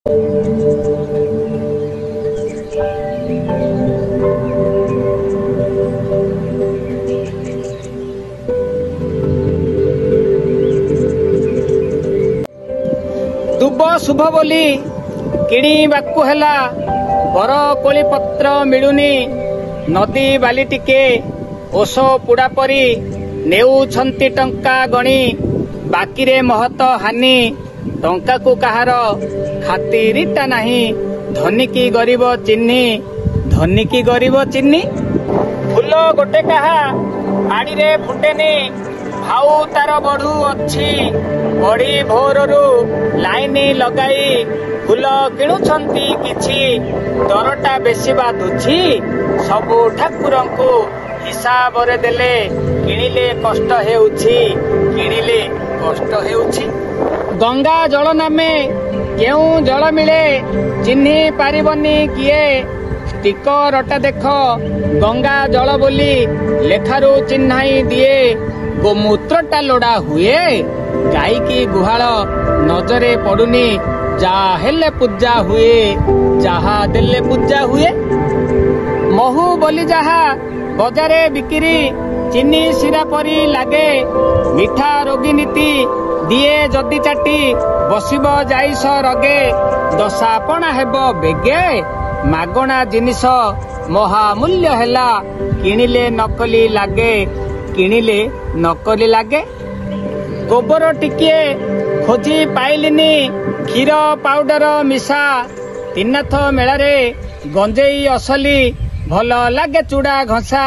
ଦୁବ ଶୁଭ ବୋଲି କିଣିବାକୁ ହେଲା, ବରକୋଳି ପତ୍ର ମିଳୁନି। ନଦୀ ବାଲି ଟିକେ ଓଷ ପୁଡା ପରି ନେଉଛନ୍ତି ଟଙ୍କା ଗଣି, ବାକିରେ ମହତ ହାନି। ଟଙ୍କାକୁ କାହାର ଖାତିରିଟା ନାହିଁ, ଧନୀ କି ଗରିବ ଚିହ୍ନି, ଧନୀ କି ଗରିବ ଚିହ୍ନି। ଫୁଲ ଗୋଟେ କାହା ବାଡିରେ ଫୁଟେନି, ଭାଉ ତାର ବଢୁ ଅଛି। ବଢି ଭୋରରୁ ଲାଇନ ଲଗାଇ ଫୁଲ କିଣୁଛନ୍ତି କିଛି, ଦରଟା ବେଶୀ ବାଧୁଛି। ସବୁ ଠାକୁରଙ୍କୁ ହିସାବରେ ଦେଲେ କିଣିଲେ କଷ୍ଟ ହେଉଛି, କିଣିଲେ କଷ୍ଟ ହେଉଛି। ଗଙ୍ଗା ଜଳ ନାମେ କେଉଁ ଜଳ ମିଳେ ଚିହ୍ନି ପାରିବନି କିଏ। ଷ୍ଟିକରଟା ଦେଖ, ଗଙ୍ଗା ଜଳ ବୋଲି ଲେଖାରୁ ଚିହ୍ନାଇ ଦିଏ। ଗୋମୂତ୍ରଟା ଲୋଡା ହୁଏ, ଗାଈକି ଗୁହାଳ ନଜରେ ପଡୁନି, ଯାହା ହେଲେ ପୂଜା ହୁଏ, ଯାହା ଦେଲେ ପୂଜା ହୁଏ। ମହୁ ବୋଲି ଯାହା ବଜାରେ ବିକିରି ଚିନି ଶିରା ପରି ଲାଗେ। ମିଠା ରୋଗୀ ନୀତି ଦିଏ ଯଦି ଚାଟି ବସିବ ଯାଇସ ରଗେ, ଦଶାପଣା ହେବ ବେଗେ। ମାଗଣା ଜିନିଷ ମହାମୂଲ୍ୟ ହେଲା, କିଣିଲେ ନକଲି ଲାଗେ, କିଣିଲେ ନକଲି ଲାଗେ। ଗୋବର ଟିକିଏ ଖୋଜି ପାଇଲିନି, କ୍ଷୀର ପାଉଡର ମିଶା। ତିନାଥ ମେଳାରେ ଗଞ୍ଜେଇ ଅସଲି, ଭଲ ଲାଗେ ଚୁଡା ଘଷା।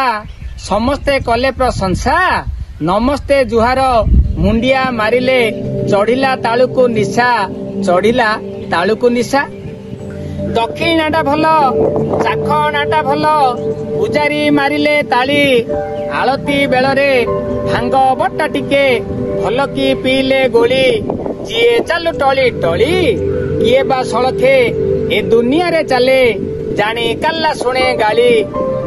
ସମସ୍ତେ କଲେ ପ୍ରଶଂସା, ନମସ୍ତେ ଜୁହାର ମୁଣ୍ଡିଆ ମାରିଲେ, ଚଢିଲା ତାଳୁକୁ ନିଶା, ଚଢିଲା ତାଳୁକୁ ନିଶା। ଦକ୍ଷିଣାଟା ଭଲ, ଚାଖଣାଟା ଭଲ, ପୂଜାରୀ ମାରିଲେ ତାଳି। ଆଳତି ବେଳରେ ଭାଙ୍ଗ ବଟା ଟିକେ, ଭଲ କି ପିଇଲେ ଗୋଳି। ଯିଏ ଚାଲୁ ଟଳି ଟଳି, କିଏ ବା ସଳଖେ ଏ ଦୁନିଆରେ ଚାଲେ। ଜାଣି କାଲା ଶୁଣେ ଗାଳି,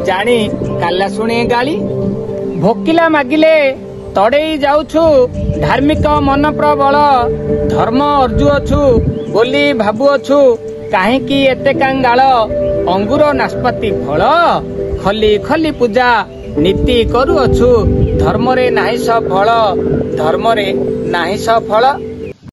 ଜାଣି କାଲା ଶୁଣେ ଗାଳି। ଭୋକିଲା ମାଗିଲେ ତଡେଇ ଯାଉଛୁ, ଧାର୍ମିକ ମନ ପ୍ରବଳ। ଧର୍ମ ଅର୍ଜୁଅଛୁ ବୋଲି ଭାବୁଅଛୁ, କାହିଁକି ଏତେ କାଙ୍ଗାଳ? ଅଙ୍ଗୁର ନାସ୍ପାତି ଫଳ ଖଲି ଖଲି ପୂଜା ନୀତି କରୁଅଛୁ, ଧର୍ମରେ ନାହିଁ ସଫଳ, ଧର୍ମରେ ନାହିଁ ସଫଳ।